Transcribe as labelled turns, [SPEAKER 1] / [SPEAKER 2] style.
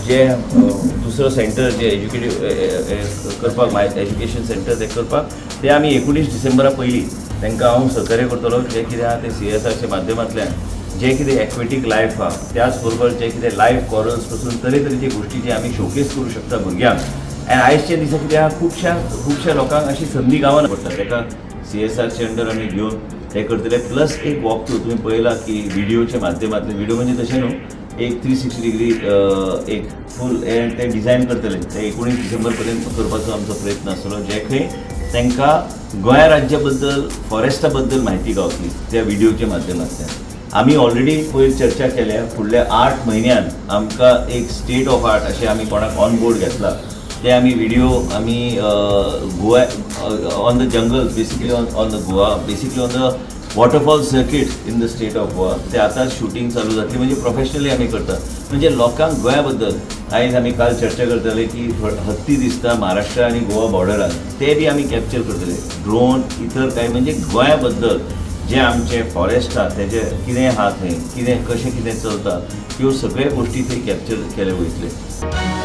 [SPEAKER 1] जे दुसरो सेंटर जे एज्युकेटीव करपाक, education centre ते करपाक, ते आमी 19 डिसेंबरा पयलीं तांकां हांव सहकार्य करतलो. जें कितें आहा तें सीएसआरच्या माध्यमांतल्यान जें कितें एक्वेटीक लायफ आहा, त्याच बरोबर जें कितें लायव्ह कॉरल्स पासून तरेतरेची गोश्टी जे आमी शोकेस करूं शकता भुरग्यांक. आनी आयजच्या दिसा कितें आहा, खुबश्या खुबश्या लोकांक अशी संदी गावना पडटा. ताका सीएसआरचे अंडर आमी घेवन ते करतले. प्लस एक वॉक थ्रू तुमी पळयला की व्हिडिओच्या माध्यमांतल्यान, व्हिडिओ म्हणजे तशें न्हू, एक 360 डिग्री एक फूल ते डिझायन करतले. ते 19 डिसेंबर पर्यंत करपाचो आमचो प्रयत्न आसतलो, जे खंय तांकां गोंया राज्या बद्दल, फॉरेस्टा बद्दल म्हायती गावतली त्या व्हिडिओच्या माध्यमांतल्यान. आमी ऑलरेडी पयर चर्चा केल्या, फुडल्या 8 म्हयन्यान आमकां एक स्टेट ऑफ आर्ट अशें आमी कोणाक ऑन बोर्ड घेतला, ते आमी व्हिडिओ आमी Goa on the jungle, basically on the Goa, basically on the waterfall circuit in the state of Goa, ते आतां शुटींग चालू जातली. म्हणजे प्रोफेशनली आमी करता, म्हणजे लोकांक गोंया बद्दल. आयज आमी काल चर्चा करताले की हत्ती दिसता महाराष्ट्र आनी गोवा बॉर्डरान, ते बी आमी कॅप्चर करतले ड्रोन इतर काय. म्हणजे गोंया बद्दल जे आमचे फॉरेस्ट आहा, तेजे कितें आहा, थंय कितें कशें कितें चलता, त्यो सगळे गोश्टी थंय कॅप्चर केले वयतले.